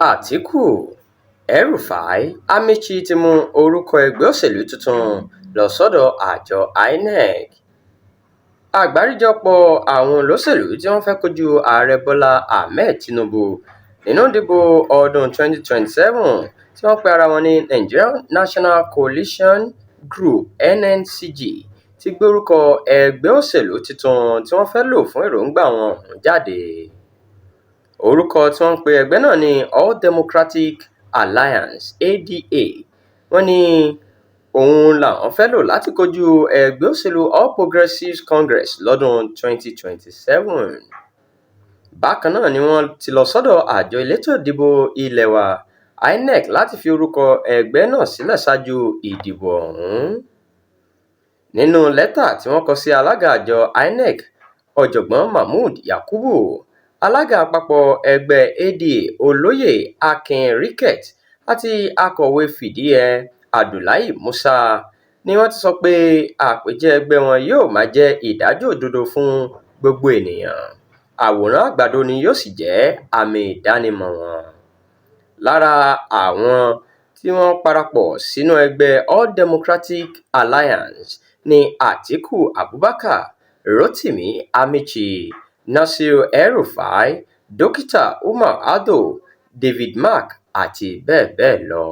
Àtíkù, El-Rufai, Amaechi ti mú orúkọ ẹgbẹ́ òṣèlú tuntun lọ sọ́dọ̀ àjọ INEC. Àgbáríjọpọ̀ àwọn olóṣèlú tí wọ́n fẹ́ kojú Ààrẹ Bọ́lá Ahmed Tinubu nínú ìdìbò ọdún 2027 tí wọ́n pe ara wọn ní Nigerian National Coalition Group (NNCG) ti gbé orúkọ ẹgbẹ́ òṣèlú tuntun tí wọ́n fẹ́ lò fún èròńgbà wọn ọ̀hún jáde. Orúkọ tí wọ́n pe ẹgbẹ́ náà ní All Democratic Alliance (ADA), wọ́n ní òun làwọn fẹ́ lò láti kojú ẹgbẹ́ òṣèlú All Progressives Congress lọ́dún 2027. Bákan náà ni wọ́n ti lọ sọ́dọ̀ àjọ elétò ìdìbò ilé wa INEC láti fi orúkọ ẹgbẹ́ náà sílẹ̀ ṣáájú ìdìbò ọ̀hún. Nínú lẹ́tà tí wọ́n kọ sí alága àjọ INEC, Ọ̀jọ̀gbọ́n Mahmood Yakubu, alága àpapọ̀ ẹgbẹ́ ADA Olóyè Akin Ricketts àti akọ̀wé fìdíhẹẹ́ Abdullahi Musa ni wọ́n ti sọ pé àpèjẹ ẹgbẹ́ wọn yóò máa jẹ́ ìdájọ́ òdodo fún gbogbo ènìyàn, àwòrán àgbàdo ni yóò sì jẹ́ àmì ìdánimọ̀ wọn. Lára àwọn tí wọ́n parapọ̀ sínú ẹgbẹ́ All Democratic Alliance ní Atiku Abubakar, Rotimi Amaechi, Nasir El-Rufai, Dókítà Umar Ardo, David Mark àti bẹ́ẹ̀ bẹ́ẹ̀ lọ.